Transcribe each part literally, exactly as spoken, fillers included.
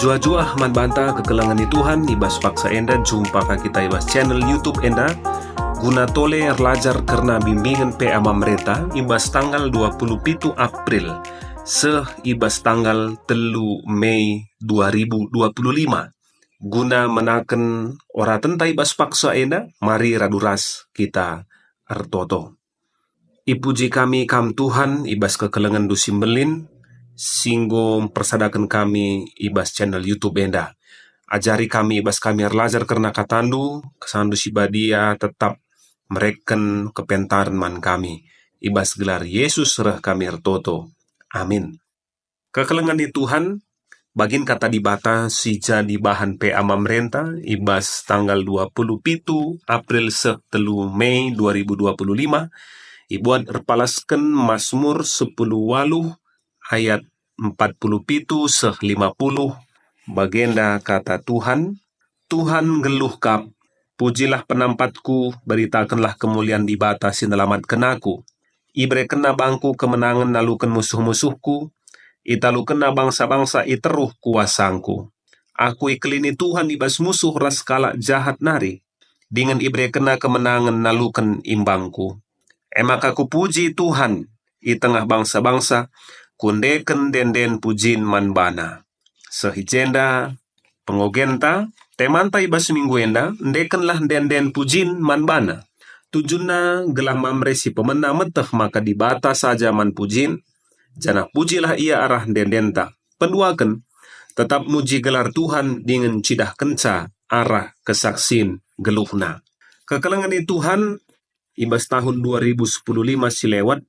Juah-juah man banta kekelengen ni Tuhan, i bas paksa enda jumpa ka kita i bas channel YouTube enda, guna tole erlajar kerna bimbingen P A Mamrenta i bas tanggal dua puluh pitu April seh i bas tanggal telu Mei dua ribu dua puluh lima. Guna menaken oratenta i bas paksa enda, mari radu ras kita ertoto. Ipuji kami Kam, Tuhan, i bas kekelengenndu si mbelin, si enggo mpersadaken kami i bas channel YouTube enda. Ajari kami i bas kami erlajar kerna katandu, kesandu si badia tetap mereken kepentaren man kami. I bas gelar Yesus reh kami ertoto. Amin. Kekelengen ni Tuhan, bagin Kata Dibata si jadi bahan P A Mamrenta i bas tanggal dua puluh pitu April seh telu Mei dua ribu dua puluh lima, ibuat erpalasken Masmur sepuluh waluh ayat empat puluh pitu seh lima puluh, bagenda Kata Tuhan, Tuhan nggeluh kap, pujilah penampatku, beritakenlah kemulian Dibata si nelamatken aku. IberekenNa bangku kemenangen naluken musuh-musuhku, italukenNa bangsa-bangsa i teruh kuasangku. Aku ikelini Tuhan i bas musuh ras kalak jahat nari, dingen iberekenNa kemenangen naluken imbangku. E maka kupuji Tuhan i tengah bangsa-bangsa, kundeken ende-enden pujin man baNa. Seh i jenda pengogenta, temanta i bas minggu enda, endekenlah ende-enden pujin man baNa. Tujunna gelah Mamre si pemena meteh maka Dibata saja man pujin, janah pujilah Ia arah ende-endenta. Penduaken, tetap muji gelar Tuhan dingen cidahkenca arah kesaksin geluhNa. Kekelengen ni Tuhan, i bas tahun dua ribu sepuluh lima si lewat,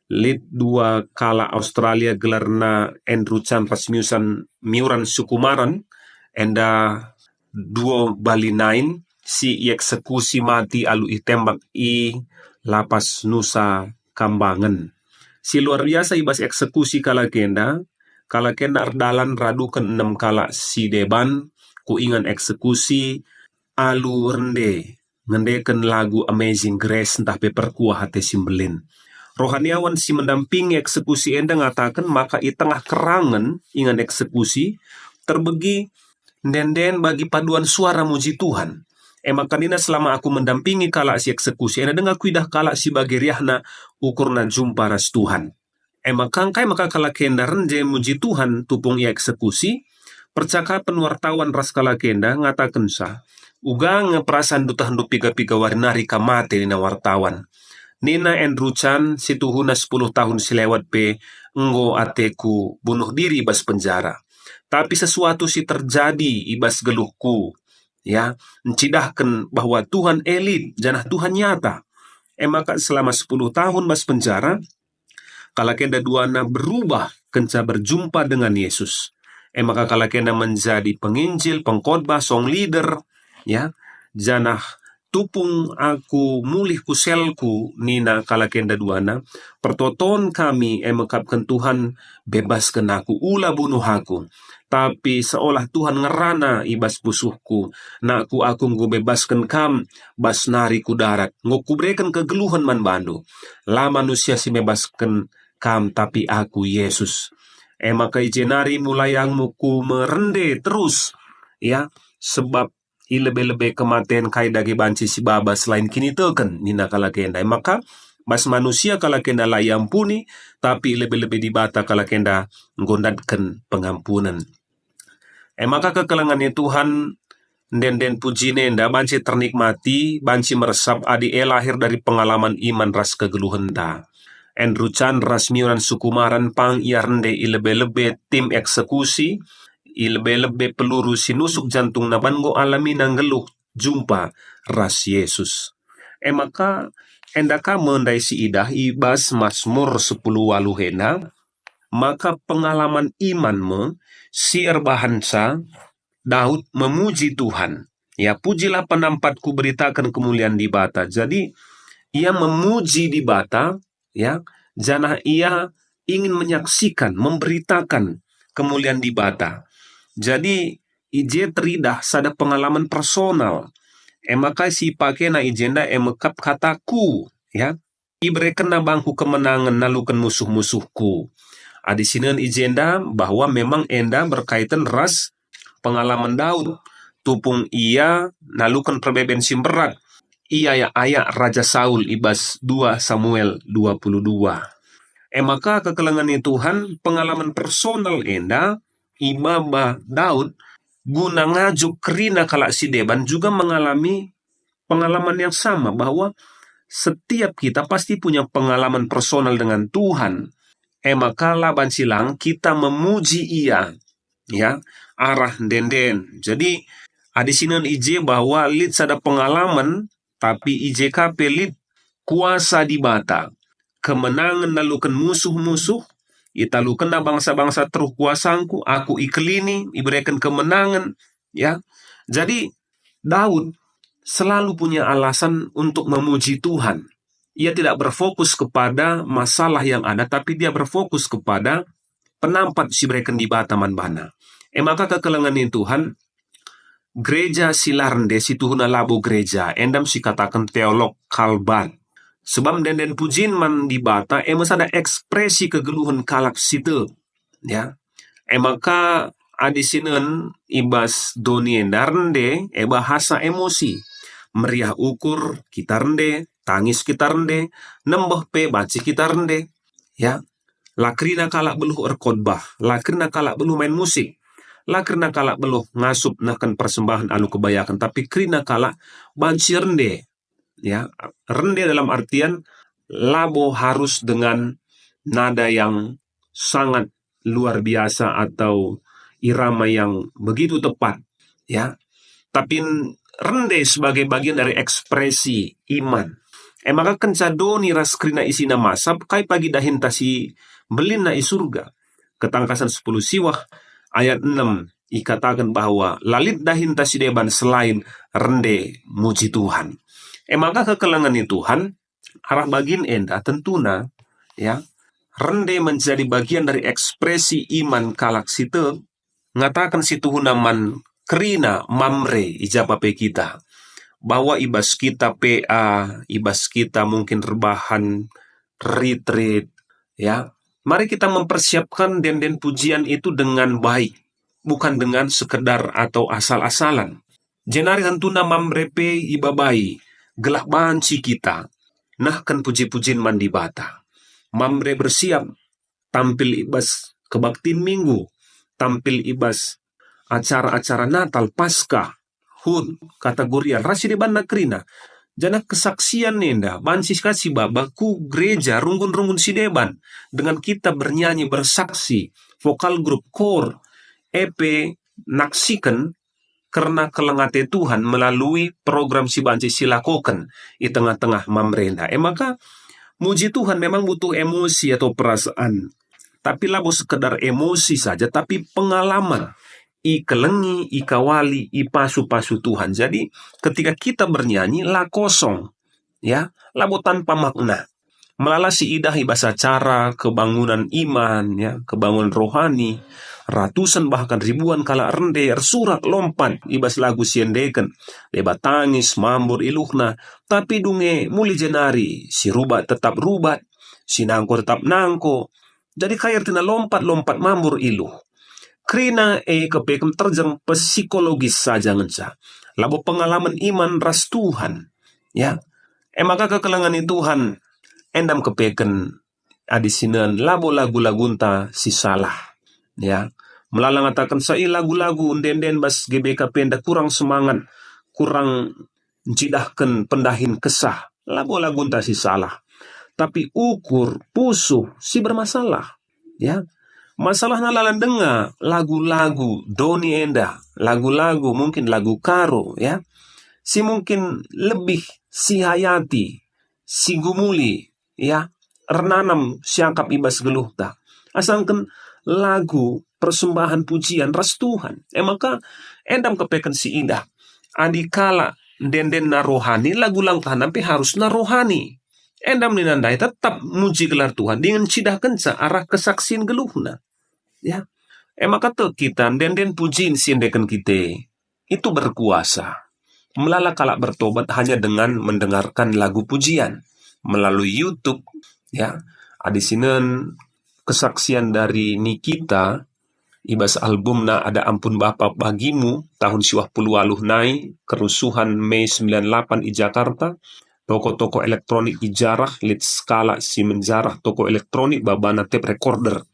lit dua kalak Australia gelarna Andrew Chan ras Miuran Sukumaran, enda Duo Bali Nine si ieksekusi mati alu itembak i Lapas Nusa Kambangen. Si luar biasa i bas eksekusi kalak enda, kalak enda erdalan raduken enem kalak si deban ku ingan eksekusi alu rende ngendeken lagu Amazing Grace ntah pe Perkuah Ate si Mbelin. Rohaniawan si mendampingi eksekusi enda ngataken maka i tengah kerangen ingan eksekusi terbegi ende-enden bagi paduan suara muji Tuhan. E maka nina, "Selama aku mendampingi kalak si eksekusi enda, denga kuidah kalak si bage riahna ukurna jumpa ras Tuhan." E maka ngkai maka kalak enda rende muji Tuhan tupung ia eksekusi? Percakapen wartawan ras kalak enda ngatakenca, "Uga nge perasaanndu teh ndu piga-piga wari nari kam mate," nina wartawan. Nina Andrew Chan, "Situhuna sepuluh tahun si lewat pe enggo ateku bunuh diri bas penjara. Tapi sesuatu si terjadi i bas geluhku, ya, ncidahken bahwa Tuhan e lit janah Tuhan nyata." E maka selama sepuluh tahun bas penjara, kalak enda duana berubah kenca berjumpa dengan Yesus. E maka kalak enda menjadi penginjil, pengkhotbah, song leader, ya, janah "Tupung aku mulih ku selku," nina kalak enda duana, "pertoton kami e mekapken Tuhan, bebasken aku, ula bunuh aku." Tapi seolah Tuhan ngerana i bas pusuhku, "Nakku, aku enggo bebasken kam bas nari ku darat, enggo kubereken kegeluhen man bandu. La manusia si mebasken kam, tapi aku, Yesus." E maka i je nari mulai aku merende terus, ya, sebab i lebe-lebe kematen kai dage banci sibaba selain kiniteken, nina kalak enda. E maka bas manusia kalak enda la iampuni, tapi i lebe-lebe Dibata kalak enda enggo ndatken pengampunen. E maka kekelengen ni Tuhan, ende-enden pujin enda banci ternikmati, banci meresap adi e lahir dari pengalaman iman ras kegeluhenta. Andrew Chan ras Miuran Sukumaran pang ia rende i lebe-lebe tim eksekusi, i lebe-lebe peluru si nusuk jantungna ban enggo alamina nggeluh jumpa ras Yesus. E maka, enda ka me ndai si idah i bas Masmur sepuluh waluh enda, maka pengalaman iman me si erbahanca Daud memuji Tuhan. Ya, "Pujilah penampatku, beritaken kemulian Dibata." Jadi, ia memuji Dibata, ya, janah ia ingin menyaksikan, memberitakan kemulian Dibata. Jadi, i je teridah sada pengalaman personal. E maka si ipakena i jenda e mekap kata "ku", ya. "IberekenNa bangku kemenangen naluken musuh-musuhku." Adi sinen i jenda bahwa memang enda berkaitan ras pengalaman Daud, tupung ia naluken perbeben si mberat i ayak-ayak Raja Saul i bas dua Samuel dua puluh dua. E maka kekelengen ni Tuhan, pengalaman personal enda ibaba Daud guna ngajuk kerina kalak si deban juga mengalami pengalaman yang sama, bahwa setiap kita pasti punya pengalaman personal dengan Tuhan. E maka la banci lang kita memuji Ia, ya, arah ende-enden. Jadi, adi sinen i je bahwa lit sada pengalaman, tapi i je ka pe lit kuasa Dibata. Kemenangen naluken musuh-musuh, italukenNa bangsa-bangsa teruh kuasangku, aku ikelini, ibereken kemenangen, ya. Jadi, Daud selalu punya alasan untuk memuji Tuhan. Ia tidak berfokus kepada masalah yang ada, tapi dia berfokus kepada penampat si ibereken Dibata man bana. E maka kekelengen ni Tuhan, gereja si la rende situhuna labo gereja, enda me si kataken teolog Karl Barth. Sebab ende-enden pujin man Dibata e me sada ekspresi kegeluhen kalak si tek. Ya. E maka adi sinen i bas doni enda rende, e bahasa emosi. Meriah ukur kita rende, tangis kita rende, nembeh pe banci kita rende. Ya. La kerina kalak beluh erkhotbah, la kerina kalak beluh main musik, la kerina kalak beluh ngasup nehken persembahen alu kebayaken, tapi kerina kalak banci rende. Ya, rende dalam artian labo harus dengan nada yang sangat luar biasa atau irama yang begitu tepat, ya. Tapi n-, rende sebagai bagian dari ekspresi iman. E maka kenca doni ras kerina isina masap, kai pagi dahinta si mbelinna i Surga? Ketangkasen sepuluh siwah ayat enem ikataken bahwa la lit dahinta si deban selain rende muji Tuhan. E maka kekelengen ni Tuhan, arah bagin enda tentuna, ya, rende menjadi bagian dari ekspresi iman kalak si tek, ngataken situhuna man kerina Mamre i japa pe kita, bahwa i bas kita P A, i bas kita mungkin rebahan, retreat, ya. Mari kita mempersiapkan ende-enden pujian itu dengan baik, bukan dengan sekedar atau asal-asalan. Jenari tentuna Mamre pe ibabai, gelah banci kita nehken puji-pujin man Dibata. Mamre bersiap tampil i bas kebaktin Minggu, tampil i bas acara-acara Natal, Paskah, hut, kategorial, ras si debanna kerina. Janah kesaksian enda banci ka sibaba ku gereja runggun-runggun si deban, dengan kita bernyanyi, bersaksi, vokal grup, kor, e pe naksiken kerna keleng ate Tuhan melalui program si banci silakoken i tengah-tengah Mamre enda. E maka, muji Tuhan memang butuh emosi atau perasaan. Tapi labo sekedar emosi saja, tapi pengalaman. Ikelengi, ikawali, ipasu-pasu Tuhan. Jadi, ketika kita bernyanyi, la kosong, ya, labo tanpa makna. Melala si idah i bas acara kebangunan iman, ya, kebangunan rohani, ratusan bahkan ribuan kalak rende ersurak lompat i bas lagu si endeken, deba tangis, mambur iluhna, tapi dunge muli jenari, si rubat tetap rubat, si nangko tetap nangko. Jadi kai ertina lompat-lompat mambur iluh? Kerina e kepeken terjeng psikologis saja ngenca, labo pengalaman iman ras Tuhan. Ya, e maka kekelengen ni Tuhan, enda me kepeken adi sinen labo lagu-lagunta si salah. Ya, melala ngataken sa i lagu-lagu ende-enden bas G B K P enda kurang semangat, kurang ncidahken pendahin kesah, labo lagunta si salah, tapi ukur pusuh si bermasalah. Ya, masalahna la denga lagu-lagu doni enda, lagu-lagu, mungkin lagu Karo, ya, si mungkin lebih sihayati, sigumuli, ya, ernanam siakap i bas geluhta. Asangken lagu persembahan pujian ras Tuhan. E maka, enda me kepeken si idah. Adi kalak ende-endenna rohani, lagu langkahna pe harusna rohani. Enda me nina ndai tetap muji gelar Tuhan dingen cidahkenca arah kesaksien geluhna. Ya. E maka tek kita ende-enden pujin si endeken kita itu berkuasa. Melala kalak bertobat hanya dengan mendengarkan lagu pujian melalui YouTube, ya. Adi sinen kesaksian dari Nikita, i bas albumna Ada Ampun Bapa Bagimu tahun siwah puluh waluh nai, kerusuhan Mei sembilan lapan i Jakarta, toko-toko elektronik i jarah, lit sekalak si menjarah toko elektronik babana tape recorder.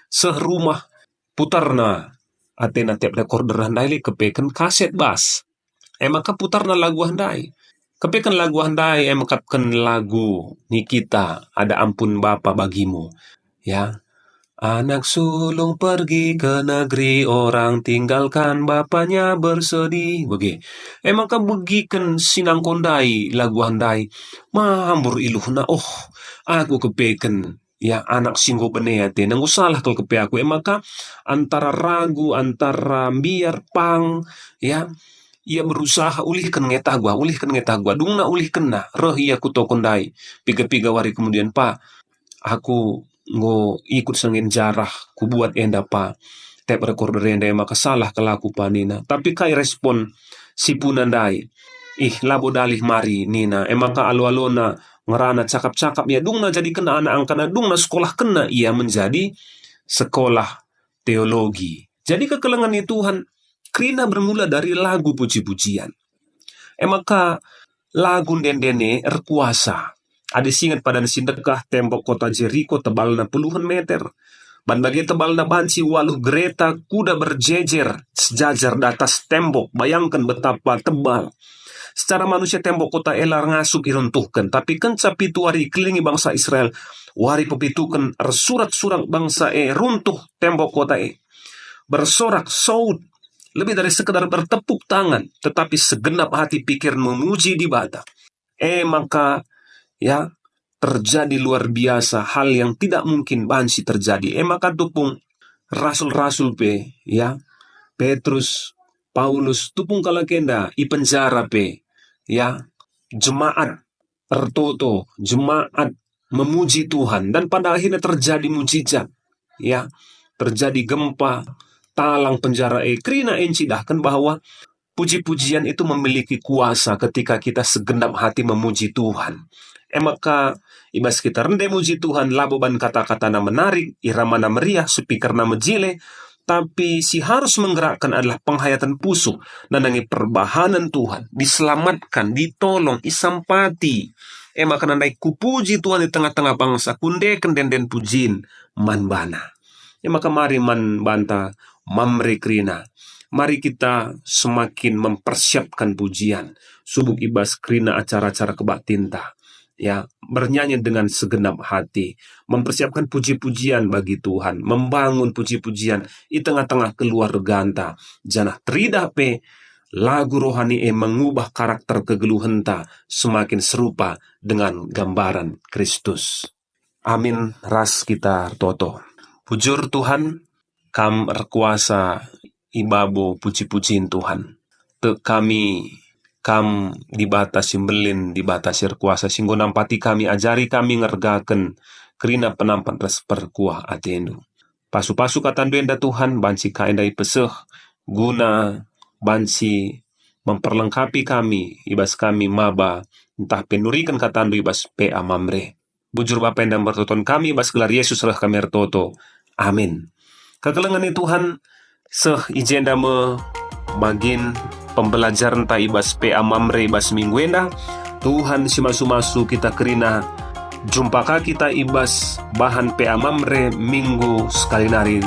Seh rumah putarna atena tape recorder ndai lit kepeken kaset bas. E maka putarna lagu ah ndai. Kepeken lagu ah ndai, e mekapken lagu Nikita, Ada Ampun Bapa Bagimu. Ya. Anak sulung pergi ke negeri orang, tinggalkan bapaknya bersedih. Bage. E maka begiken si nangko ndai lagu ah ndai. Mambur iluhna, "Oh, aku kepeken." Ya, anak si enggo bene ate, enggo salah kal kepe aku. E maka antara ragu, antara mbiar pang, ya, ia berusaha ulihken nge tah gua, ulihken nge tah gua. Dungna ulihkenna, reh ia ku toko ndai. Piga-piga wari kemudian, "Pa, aku enggo ikut sengen jarah, kubuat enda, Pa, tape recorder enda, e maka salah kal aku, Pa," nina. Tapi kai respon si puna ndai? "Ih, labo dalih mari," nina. E maka alo-alona ngerana cakap-cakap ia, dungna jadikenna anak angkana, dungna sekolahkenna ia menjadi sekolah teologi. Jadi kekelengen ni Tuhan kerina bermula dari lagu puji-pujian. E maka lagu ende-ende e erkuasa. Adi singet padan si ndekah tembok kota Jeriko tebalna puluhen meter. Ban bage tebalna banci waluh gereta kuda berjejer sejajar di atas tembok. Bayangken betapa tebal. Secara manusia tembok kota e la ngasup iruntuhken, tapi kenca pitu wari ikelilingi bangsa Israel, wari pepituken ersurak-surak bangsa e runtuh tembok kota e. Bersorak saut, lebih dari sekedar bertepuk tangan, tetapi segenap hati pikiran memuji Dibata. E maka, ya, terjadi luar biasa hal yang tidak mungkin banci terjadi. E maka tupung rasul-rasul pe, ya, Petrus, Paulus, tupung kalak enda i penjara pe, ya, jemaat ertoto, jemaat memuji Tuhan, dan pada akhirnya terjadi mujizat, ya, terjadi gempa, talang penjara e. Kerina e ncidahken bahwa puji-pujian itu memiliki kuasa ketika kita segenap hati memuji Tuhan. E maka, i bas kita rende muji Tuhan, labo ban kata-katana menarik, iramana meriah, speakerna mejile, tapi si harus menggerakkan adalah penghayatan pusuh, nandangi perbahanen Tuhan, diselamatkan, ditolong, isampati. E maka nandai kupuji Tuhan di tengah-tengah bangsa, kundeken ende-enden pujin man baNa. E maka mari man banta Mamre kerina. Mari kita semakin mempersiapkan pujian, subuk i bas kerina acara-acara kebaktinta. Ya, bernyanyi dengan segenap hati, mempersiapkan puji-pujian bagi Tuhan, membangun puji-pujian i tengah-tengah keluarganta, janah teridah pe lagu rohani e mengubah karakter kegeluhenta semakin serupa dengan gambaran Kristus. Amin. Ras kita ertoto. Bujur Tuhan, Kam erkuasa i babo puji-pujin Tuhan. Tek kami, Kam Dibata si mbelin, Dibata si erkuasa, si enggo nampati kami, ajari kami ngergaken kerina penampat ras perkuah ateNdu. Pasu-pasu kataNdu enda Tuhan, banci ka enda ipeseh guna banci memperlengkapi kami, i bas kami maba, ntah pe nuriken kataNdu i bas P A Mamre. Bujur Bapa enda mertoton kami, bas gelar Yesus reh kami ertoto. Amin. Kekelengen ni Tuhan, seh i jenda me bagin pembelajarenta i bas P A Mamre i bas minggu enda. Tuhan si masu-masu kita kerina, jumpa ka kita i bas bahan P A Mamre minggu sekali nari.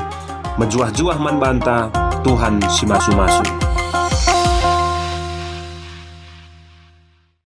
Mejuah-juah man banta, Tuhan si masu-masu.